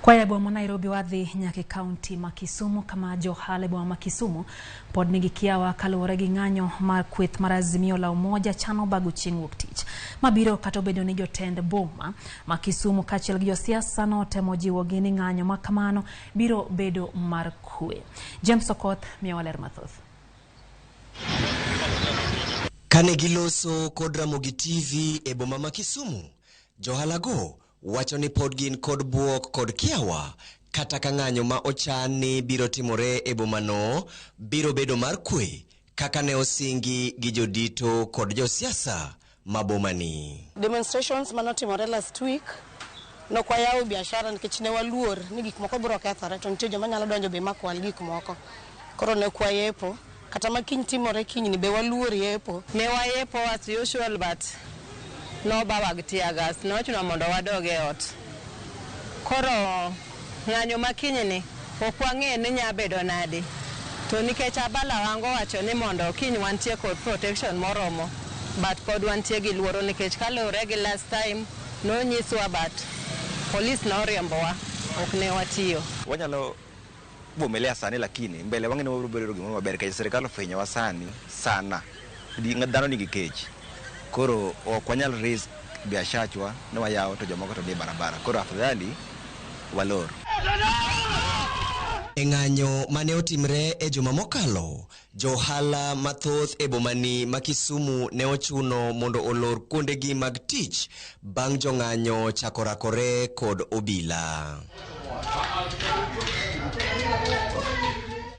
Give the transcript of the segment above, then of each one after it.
Kwaya boma ma Nairobi wadhi nyaka e kaunti ma Kisumu kama johala e boma ma Kisumu pod nigi kiawa kaluwore gi ng'anyo mar kweth mar Azimio la Umoja chano bago chieng' wuok tich mabiro, kata obedo ni jotend boma ma Kisumu kaachiel gi josiasa notemo jiwogi ni ng'anyo ma kamano biro bedo mar kwe. James Okoth miyowa ler mathoth. Kane giloso kod Ramogi TV e boma ma Kisumu, johalago wacho ni pod gin kod buok kod kiawa kata ka ng'anyo ma ochan ni biro timore e bomano biro bedo mar kwe kaka ne osingi gi jodito kod josiasa ma bomani. Demonstrations manotimore last week, nokwayawo biashara nikech ne waluor ni gik moko biro kethore, to nitie joma nyalo donjo be makwal gik moko. Koro ne ok wayepo. Kata ma kiny timore kinyni be waluor yepo. Ne wayepo as usual, but nobawa gi tear gas, nochuno mondo wadog e ot. Koro ng'anyo ma kinyni ok wang'e ni nya bedo nadi. To nikech Abala Wango wacho ni mondo kiny wantie kod protection moromo, but pod wantie gi luoro nikech kaluwore gi last time nonyiswa, but police noriembowa, ok ne watiyo. Wanyalo vumilia sani, lakini mbele wang'e ni wabiro bedo gimoro maber nikech sirikal ofwenyowa sani sana. Dhano nigi kech, koro ok wanyal risk biashachwa ni wayawo to jomoko to dhi e barabara, koro afadhali walor. E ng'anyo mane otimre e juma mokalo, johala mathoth e bomani ma Kisumu ne ochuno mondo olor kuondegi mag tich bang' jong'anyo chako rakore kod obila.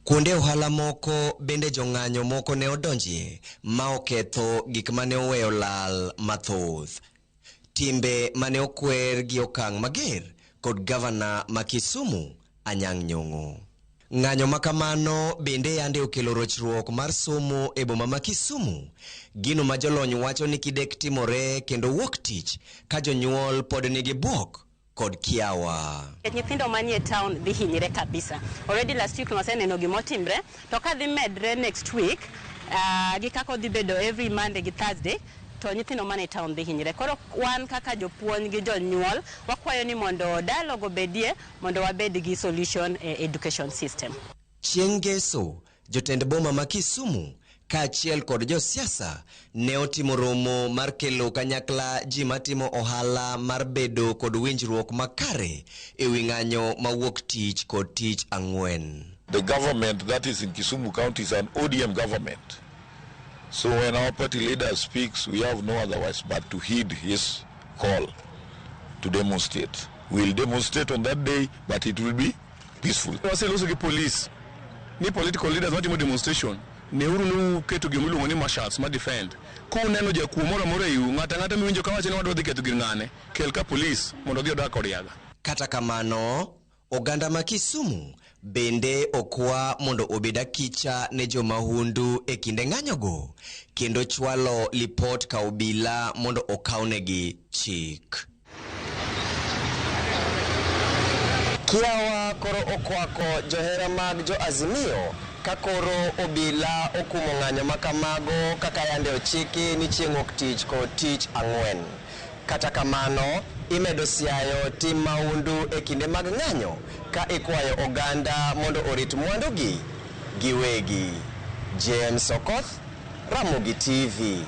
Kuonde ohala moko bende jong'anyo moko ne odonjie ma oketho gik mane oweyo lal mathoth. Timbe mane okwer gi okang' mager kod gavana ma Kisumu, Anyang' Nyong'o. Ng'anyo ma kamano bende yande okelo rochruok mar somo e boma ma Kisumu. Gino ma jolony wacho ni kidek timore kendo wuok tich ka jonyuol pod nigi buok kod kiawa. Nyithindo manie town dhi hinyre kabisa. Already last week waseneno gimotimre, to ka dhi medre next week, gi kaka odhi bedo every Monday gi Thursday, to nyithindo manie town dhi hinyre. Koro wan kaka jopuonj gi jonyuol, wakwayo ni mondo dialogue obedie mondo wabed gi solution e education system. Chieng' Ngeso, jotend boma ma Kisumu kaachiel kod josiasa ne otimo romo mar kelo kanyakla ji matimo ohala mar bedo kod winjruok makare e wi ng'anyo mawuok tich kod tich ang'wen. The government that is in Kisumu County is an ODM government. So when our party leader speaks, we have no otherwise but to heed his call to demonstrate. We'll demonstrate on that day, but it will be peaceful. Waseloso gi police ni political leaders matimo demonstration, neuru ni uketo gima iluongo ni marshals ma defend. Kuneno jakuo moro amora eiu, ng'ato ang'ata miwinjo kawacho ni wadwa dhi ketho gir ng'ane, kel ka police mondo odhi odak kod yaga. Kata kamano, oganda ma Kisumu bende okwa mondo obed akicha ne jomahundu e kinde ng'anyogo kendo chwalo lipot ka obila mondo okawnegi chik. Kiawa koro okwako johera mag jo Azimio ka koro obila okumo ng'anyo ma kamago kaka yande ochiki ni chieng' wuok tich kod tich ang'wen. Kata kamano, imedo siayo tim mahundu e kinde mag ng'anyo ka ikwayo oganda mondo orit mwandugi giwegi. James Okoth, Ramogi TV.